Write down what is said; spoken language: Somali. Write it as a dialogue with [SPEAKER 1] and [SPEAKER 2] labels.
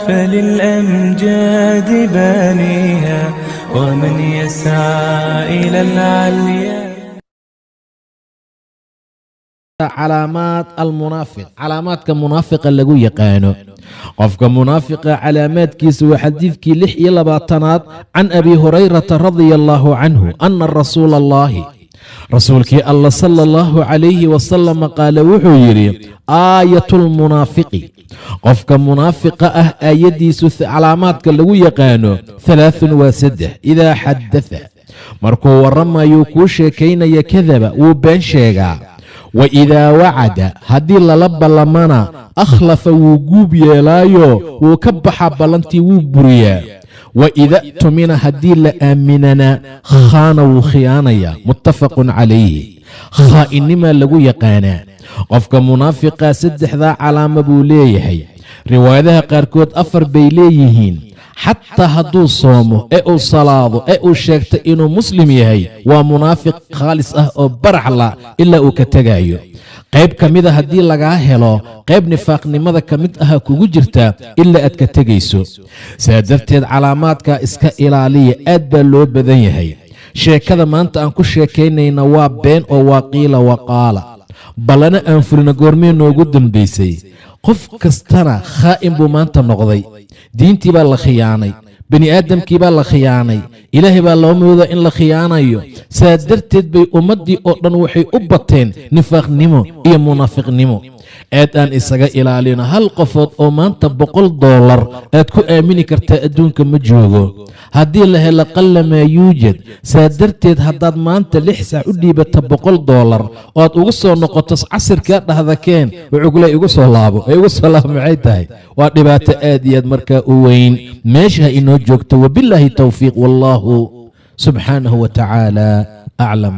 [SPEAKER 1] فللأمجاد بانيها، ومن يسعى إلى العليا.
[SPEAKER 2] Calaamaat almunaafiq, calaamaadka munaafiqa lagu yaqaano. Qofka munaafiqa calaamaadkiisa waa xadiidkii 26aad. Can Abi Hurayrata radia allaahu canhu ana rasuula allahi, rasuulkii Alla, sala allahu calayhi wasalama, qaala, wuxuu yidhi: "Aayatu lmunaafiqi", qofka munaafiqa ah aayaddiisu, calaamaadka lagu yaqaano, halaathun, waa saddex. "Idaa xadatha", markuu warramayuu kuu sheekaynaya, "kadaba", wuu been sheegaa. "Wa idaa wacada", haddii lala ballamana, "akhlafa", wuu guub yeelaayo, wuu ka baxaa ballantii, wuu buriyaa. "Wa ida tumina", haddii la aaminana, "khaana", wuu khiyaanayaa. Muttafaqun calayhi. Khaa'innimaa lagu yaqaanaa qofka munaafiqaa. Saddexdaa calaamo buu leeyahay. Riwaayadaha qaarkood afar bay leeyihiin. Xataa hadduu soomo ee uu salaado ee uu sheegta inuu muslim yahay, waa munaafiq khaalis ah oo baraxla ilaa uu ka tegayo. Qayb ka mida haddii lagaa helo, qayb nifaaqnimada ka mid aha kugu jirta ilaa aad ka tegayso. Saa darteed calaamaadka iska ilaaliya. Aad baa loo badan yahay. Sheekada maanta aan ku sheekaynayna waa been oo waa qiila waqaala. Ballana aan fulina goormee noogu dambaysay? Qof kastana khaa'in buu maanta noqday. Diintii baa la khiyaanay, bani aadamkii baa la khiyaanay, Ilaahay baa loo moodaa in la khiyaanayo. Saa darteed bay ummaddii oo dhan waxay u bateen nifaaqnimo iyo munaafiqnimo. Aad aan isaga ilaalino. Hal qofood oo maanta $100 aad ku aamini kartaa adduunka ma joogo. Haddii la helo, qalla maa yuujad. Saa darteed haddaad maanta 6 saac u dhiibata $100 oo aad ugu soo noqoto casirkaa, dhahda keen, wuxuu kule igu soo laabo ee igu soo laabo. Maxay tahay? Waa dhibaato aad iyo aad markaa u weyn. Meesha ha inoo joogto. Wabillaahi towfiiq, wallaahu subxaanahu wa tacaala aclam.